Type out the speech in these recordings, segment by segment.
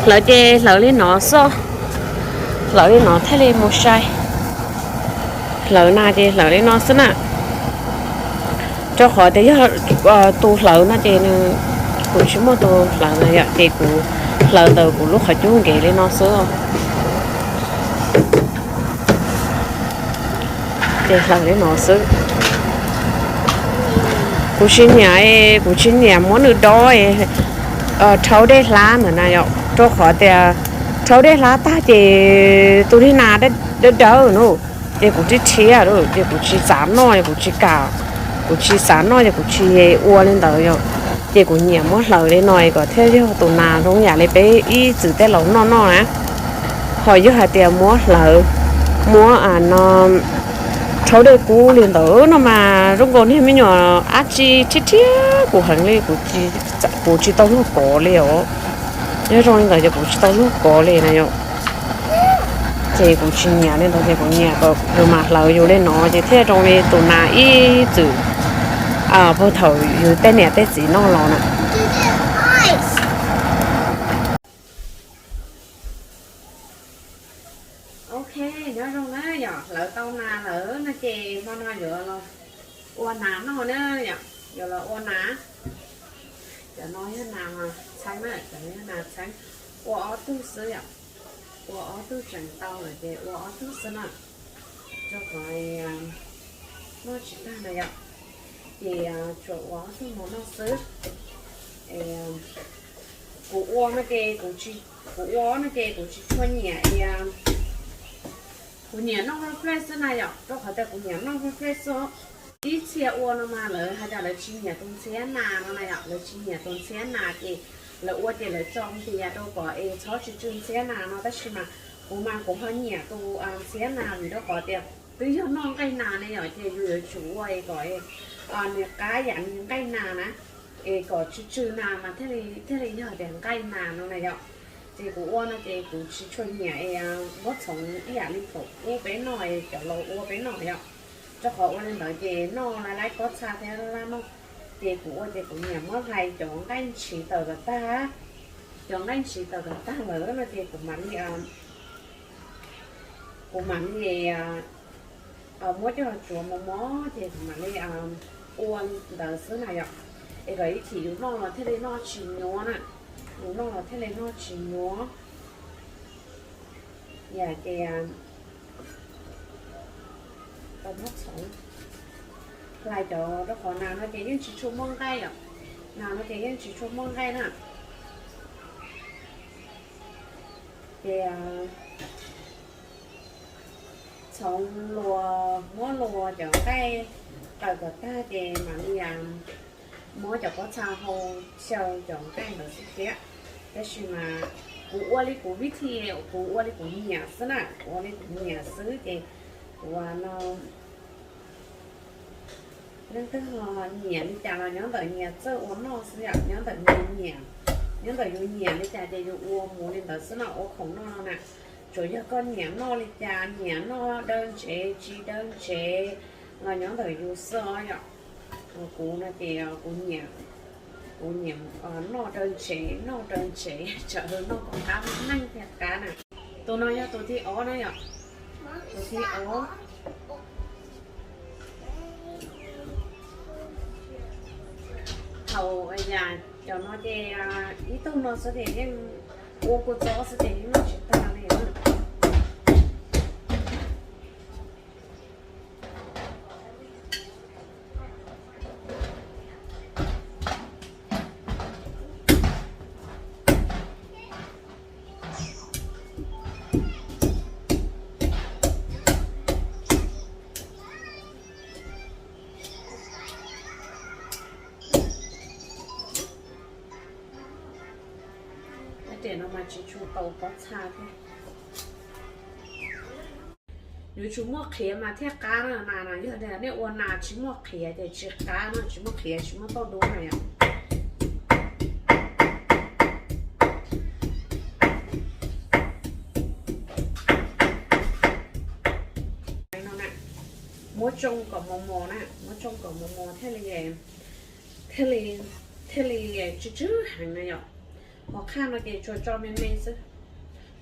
Hlawv ces hlawv li no xwb, hlawv li no thiaj li mus sai. Hlawv na ces hlawv li no xwb na. Rau qhov tias yog tus hlawv no ces nws, kuv tsis muaj tus hlawv na yom, ces kuv hlawv ntawm kuv lub qhov cub nkev li no xwb. Ces hlawv li no xwb. Kuv tsis nyiam, kuv tsis nyiam muab nws dob rhaub dej hlab ntawm na yom, rau qhov tias rhaub dej hlab tag ces tus niag nas dawb dawb no, ces kuv rhiab rhiab lawm ces kuv tsis xav noj, kuv tsis kam, kuv tsis xav noj ces kuv tsis ua li ntawd yom. Ces kuv nyiam muab hlawv li no kom thiaj yog tus nas zoo yam li peb ib txwm tej laus noj noj na. Ho yog hais tias muab hlawv, muab no rhaub dej kub li ntawd no mas zoo nkaus niag me nyuam dab tsi rhiab rhiab kuv heev li, kuv tsis tau luag kov li os. Yog zoo li ntawd ces kuv tsis tau luag kov li na yom. Ces kuv tsis nyiam li ntawd ces kuv nyiam kom yus mas hlawv yus li no ces thiaj zoo li tus nas ib txwm puag thaum yus tej niam tej txiv noj los na. Ok, nyob zoo na yom, hlawv tau nas lawm no ces hmo no yuav los ua nas noj na yom, yuav los ua nas. Cov no yog nas txheeb na, cov no yog nas txheeb, ua ob tug xwb yom, ua ob tug tseem tau lawm ces ua ob tug xwb na, rau qhov noj tsis tag na yom, ces tsuas ua ob tug mus noj xwb. Kuv ua no ces kuv, kuv ua no ces kuv tsis tshua nyiam, kuv nyiam noj fresh fresh xwb na yom, rau qhov tias kuv nyiam noj fresh fresh xwb. Ib txhia ua no mas lawv hais tias lawv tsis nyiam tus ntxhiab nas no na yom, lawv tsis nyiam tus ntxhiab nas ces lawv ua ces lawv tso npias rau kom es txhob tsw tsw ntxhiab nas no, tab sis mas kuv mas kuv ho nyiam tus ntxhiab nas vim rau qhov tias twb yog noj nqaij nas ne yom, ces yus yuav tsum ua kom nws qab yam nws nqaij nas na, es kom tsw tsw nas mas thiaj li yog tias nqaij nas no na yom. Ces kuv ua no ces kuv tsis tshua nyiam es muab txhoov ib yam li thaum ub peb noj es cov laus ua peb noj yom, rau qhov ua li ntawd ces noj laj lab pob txha thiab laj noj. Ces kuv ua ces kuv nyiam muab hlais cov nqaij ntshiv tawm kom tag, cov nqaij ntshiv tawm kom tag lawm no ces kuv mam li, kuv mam li muab coj los tsuav mos mos ces kuv mam li ua ntawd xwb na yom. Es kom ib chim yus noj los thiaj li noj tsis nyuaj na, yus noj los thiaj li noj tsis nyuaj. Yam ces tau muab txhoov hlais cov, rau qhov nas no ces yeej tsis tshua muaj nqaij yom, nas no ces yeej tsis tshua muaj nqaij na. Ces txhoov luas, muab luas cov nqaij tawm kom tag ces mam li muab cov pob txha hau xyaw cov nqaij ntawd xwb thiab. Tab sis mas kuv ua li kuv vib thi, kuv ua li kuv nyiam xwb na, kuv ua li kuv nyiam xwb ces kuv ua no. Leej twg ho nyiam li cas los nyob ntawm nyias txawj ua noj xwb yom, nyob ntawm nyias nyiam, nyob ntawm yus nyiam li cas ces yus ua mus li ntawd xwb no, ua khoom noj no na. Tsuas yog koj nyiam noj li cas, nyiam noj daw ntsev tsis daw ntsev los nyob ntawm yus xwb os yom. Kuv no ces kuv nyiam, kuv nyiam noj daw ntsev, noj daw ntsev tsam noj kom qab neej thiaj qab na. Tus no yog tus thib ob na yom, tus thib ob. Thaum yam cov no ces ib tug no xwb ces yeej ua kua txob xwb ces yeej noj tsis tag li. Tiam no mas tsis tshua tau pob txha thiab. Yuav tsum muaj qhiav mas thiaj qab na, nas no yog nej ua nas tsis muaj qhiav ces tsis qab no, tsis muaj qhiav tsis muaj tauj dub na yom. Muab tsoo kom mos mos na, muab tsoo kom mos mos thiaj li, thiaj li, thiaj li tsw tsw heev na yom. Hos qhaj no ces tsuas tso me me xwb,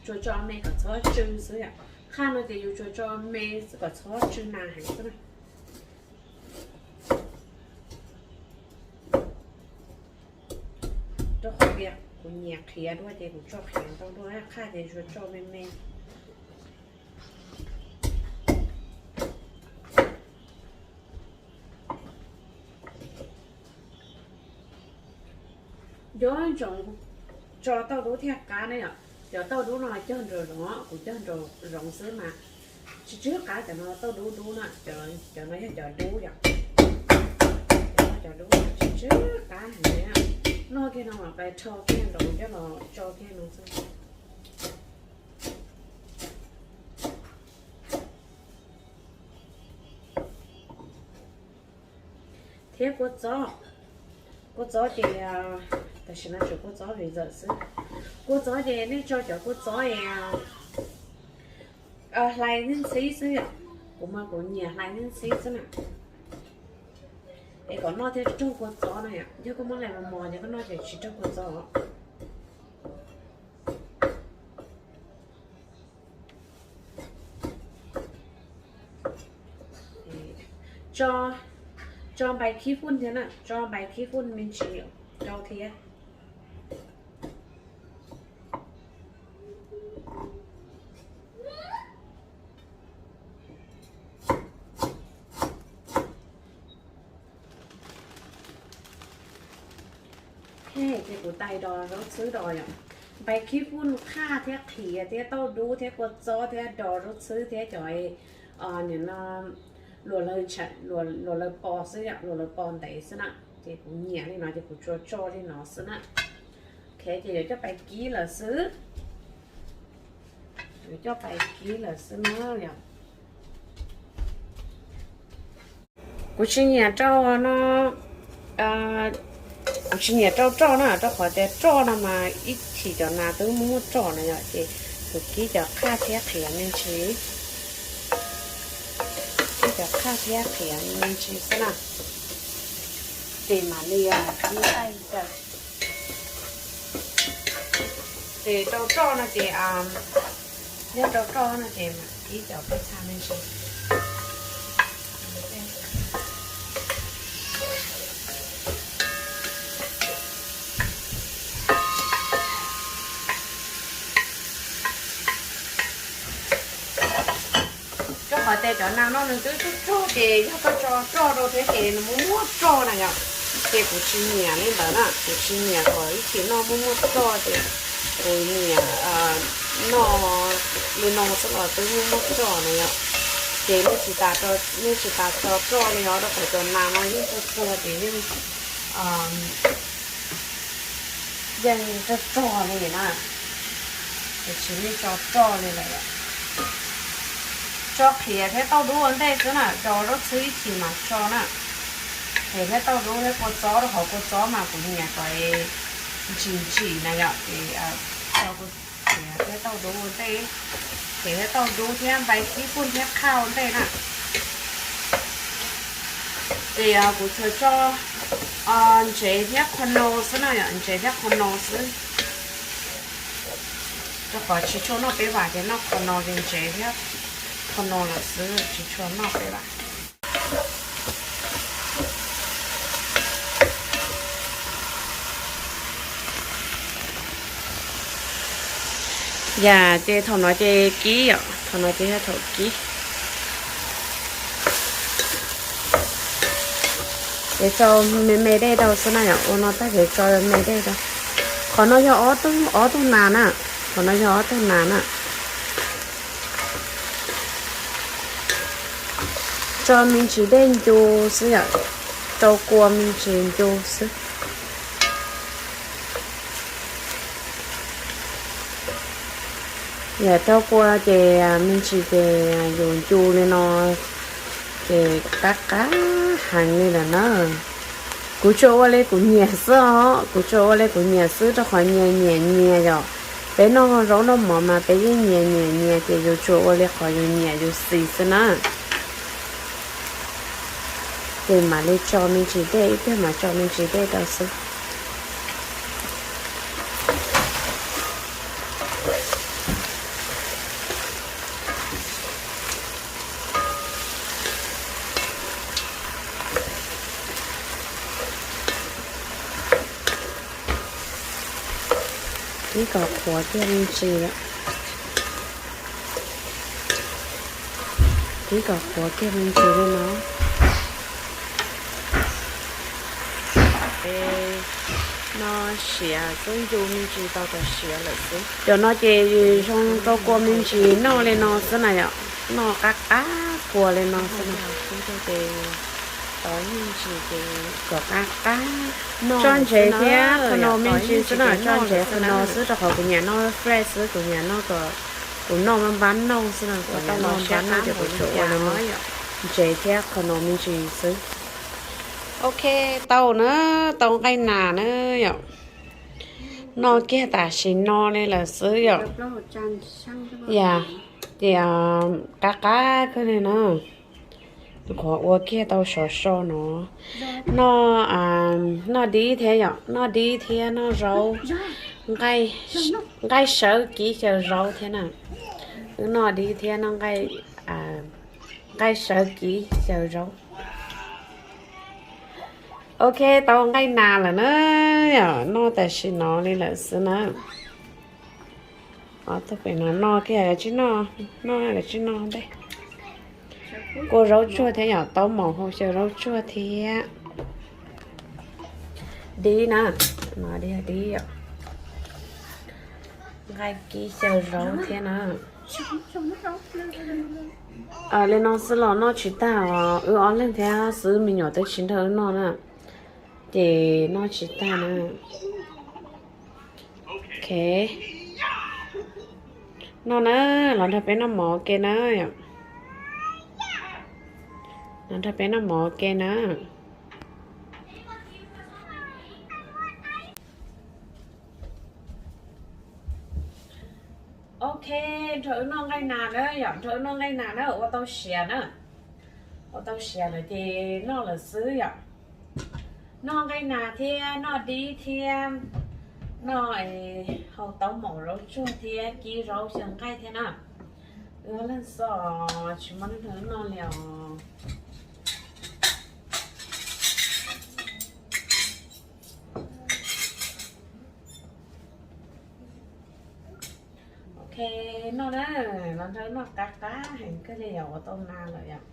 tsuas tso me kom txhob tsw xwb yom. Qhaj no ces yus tsuas tso me xwb kom txhob tsw nas heev xwb na. Rau qhov tias kuv nyiam qhiav dua ces kuv tso qhiav ntau dua, qhaj ces tsuas tso me me. Nco ntsoov tso tauj dub thiaj qab na yom. Cov tauj dub no cog nraum zoov, kuv cog nraum zoov xwb mas tsis tsw qab. Cov no tauj dub dub na, cov no yog cov dub yom. Cov no cov dub tsis tsw qab heev li. Noj kiag no mas pais rho kiag nraud coj los tso kiag no xwb. Thiab kua txob, kua txob ces tam sim no tsuas kua txob vim zawm xwb. Kua txob ces nej tso cov kua txob hlais ntxhib ntxhib xwb yom. Kuv mas kuv nyiam hlais ntxhib ntxhib xwb na. Es kom noj thiaj raug kua txob na yom. Yog koj muab hlais mos mos ces koj noj ces tsis raug kua txob. Tso npais khib fun thiab na, tso npais khib fun me ntsis rau thiab. Ces kuv tais dos zaub txhwb dos yom. Npais khib fun, qhaj thiab qhiav thiab tauj dub thiab kua txob thiab dos zaub txhwb thiab cov, nim no luam lawv pos xwb yom, luam lawv pos ntev xwb na. Ces kuv nyiam li no ces kuv tsuas tso li no xwb na. Ok, ces yuav coj pais kib lawm xwb. Yuav coj pais kib lawm xwb na yom. Kuv tsis nyiam rau no, kuv tsis nyiam rau roj na, rau qhov tias roj no mas ib chim cov nas twb muaj muaj roj na yom, ces kuv kib cov qhaj thiab qhiav me ntsis, kib cov qhaj thiab qhiav me ntsis xwb na, ces mam li kib taij tawm. Ces rau roj no ces, yog rau roj no ces mam kib cov paj txha me ntsis. Rau qhov tias cov nas no nws twb tsuj tsuag ces yog koj tso roj rau thiab ces nws muaj muaj roj na yom. Ces kuv tsis nyiam li ntawd na, kuv tsis nyiam kom ib chim noj muaj muaj roj ces kuv nyiam noj li no xwb los twb muaj muaj roj na yom. Ces nej tsis tas, nej tsis tas tso roj li os, rau qhov cov nas no yeej tsuj tsuag ces yeej yeej roj roj li na, ces tsis nej tso roj li lawm. Tso qhiav thiab tauj dub ua ntej xwb na, rau zaub txhwb ib chim mam tso na. Qhiav thiab tauj dub thiab kua txob, rau qhov kua txob mas kuv nyiam kom ntsim ntsim na yom, ces tso qhiav thiab tauj dub ua ntej. Qhiav thiab tauj dub thiab npais khib fun thiab qhaj ua ntej na. Ces kuv tsuas tso ntsev thiab qhua no xwb na yom, ntsev thiab qhua no xwb. Rau qhov tsis tshua noj peb vam ces noj qhua no ces ntsev thiab qhua no lawm xwb, tsis tshua noj peb vam. Yam ces thaum no ces kib yom, thaum no ces yog thaum kib. Ces tso me me dej rau xwb na yom, ua no tag ces tso me dej rau. Qhov no yog ob tug nas na, qhov no yog ob tug nas na. Tso me ntsis dej ncu xwb yom, rau kua me ntsis ncu xwb. Yam rau kua ces me ntsis ces yus ncu li no ces qab qab heev li lawm na. Kuv tsuas ua li kuv nyiam xwb os, kuv tsuas ua li kuv nyiam xwb rau qhov nyias nyiam nyias yom. Peb noj zaub noj mov mas peb yeej nyias nyiam nyias ces yus tsuas ua li qhov yus nyiam yus xis xwb na. Ces mam li tso me ntsis dej, ib pliag mam tso me ntsis dej rau xwb. Ib kom qhuav kiag me ntsis lawm. Ib kom qhuav kiag me ntsis li no. No siav xwb, ncu me ntsis tau kom siav lawm xwb. Cov no ces zoo rau kua me ntsis noj li no xwb na yom. Noj qab qab kua li no xwb na. Kom qab qab. Tso ntsev thiab qhov no me ntsis xwb na, tso ntsev qhov no xwb rau qhov kuv nyiam noj fresh xwb, kuv nyiam noj kom kuv noj npab npab noj xwb na, kuv nyiam noj npab noj ces kuv tsuas ua li no. Ntsev thiab qhov no me ntsis xwb. Ok, tau na, tau nqaij nas na yom. Noj kiag tam sim no li lawm xwb yom. Yam, ces qab qab kawg li na. Qhuav ua kiag tau sov so no. Noj, noj dib thiab yom, noj dib thiab noj zaub, nqaij sawv kiv xyaw zaub thiab na. Wb noj dib thiab noj nqaij sawv kiv xyaw zaub. Ok, tau nqaij nas lawm na, yom, noj tam sim no li lawm xwb na. Ob tug pem no noj kiag, kav tsij noj, noj kav tsij noj ntej. Kua zaub tsuag thiab yom, taub maum hau xyaw zaub tsuag thiab dib na, no dib, dib yom, nqaij kib xyaw zaub thiab na. Li no xwb los noj tsis tag os, wb ob leeg thiab xwb, me nyuam twb tsis nrog wb noj na, ces noj tsis tag na. Ok, noj na, los nrog peb noj mov ua ke na, los nrog peb noj mov ua ke na. Ok, nrog wb noj nqaij nas na yom, nrog wb noj nqaij nas na, ua tau siav na. Ua tau siav lawm ces noj lawm xwb yom. Noj nqaij nas thiab noj dib thiab noj hau taub maum zaub tsuag thiab kib zaub xyaw nqaij thiab na. Wb ob leeg xwb, tsis muaj neeg nrog wb noj li os. Ok, noj na, los nrog noj qab qab heev kawg li yom, ua tau nas lawm yom.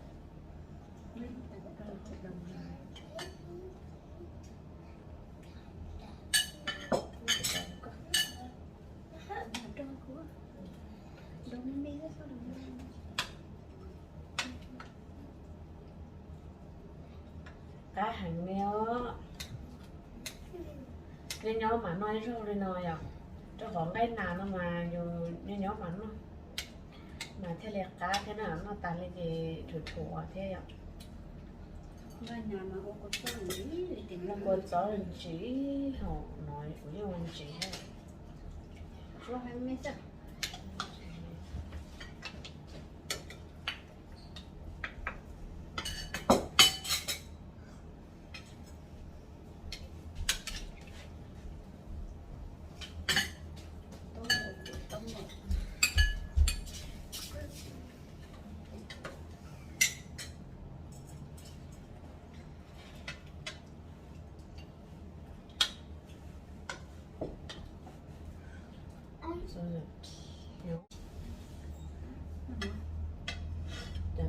Qab heev li os. Nyob nyob mas noj ib zaug li no yom, rau qhov nqaij nas no mas yus nyob nyob mas noj, mas thiaj li qab thiab na, noj tas li ces rhuav rhuav thiab yom. Kua txob ntsim, hauv no kuv yeej ua ntsim thiab. Cov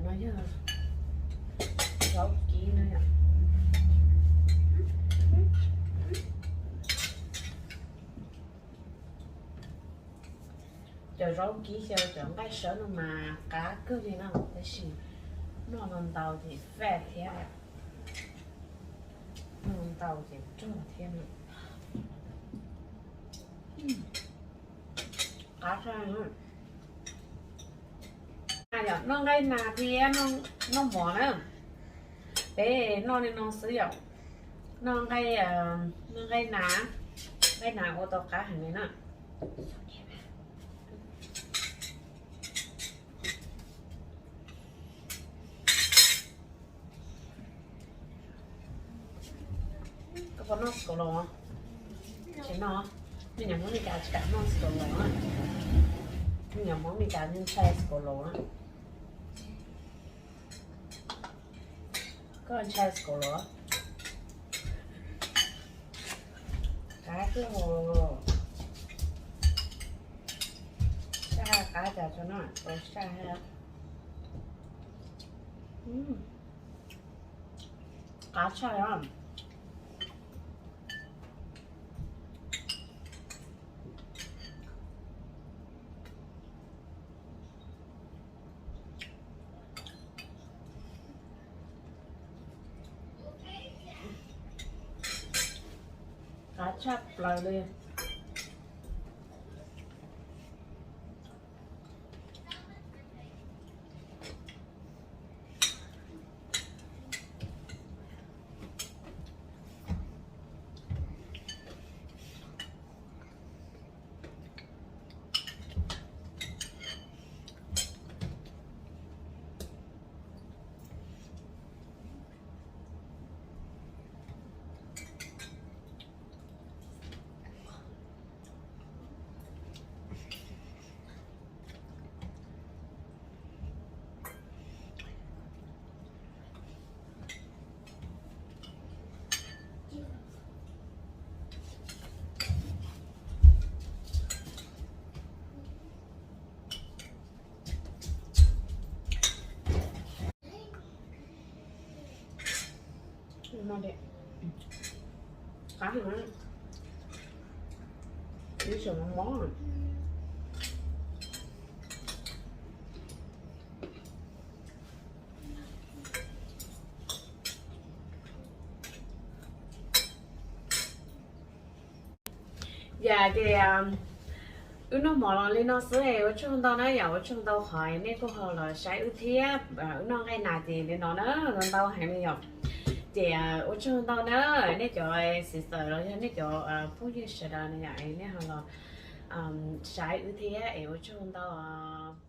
no yog zaub kib na yom. Cov zaub kib xyaw cov nqaij sawv no mas qab kawg li na, tab sis noj ntau ntau ces fat thiab, noj ntau ces rog thiab na. Qab, noj nqaij nas thiab noj mov na. Peb noj li no xwb yom. Noj nqaij, noj nqaij nas, nqaij nas ua tau qab heev li na. Koj puas noj xkaus laus? Tsis noj. Me nyuam Hmoob Mes Kas tsis kam noj xkaus laus na. Me nyuam Hmoob Mes Kas ntshai xkaus laus na. Koj ntshai xkaus laus? Qab kawg. Tau saib, qab tshaj os. Qab tshaj plaws li. Qab heev, ib tsoom mob mob. Yam ces wb noj mov los li no xwb, ua tsaug ntau na yom, ua tsaug ntau qhov nej kuj ho los saib wb thiab. Wb noj nqaij nas ces li no na, ntau heev li yom. Ces ua tsaug ntau na, nej cov sister los yog nej cov phooj ywg sawv daws na yom, nej ho los saib wb thiab es ua tsaug ntau os.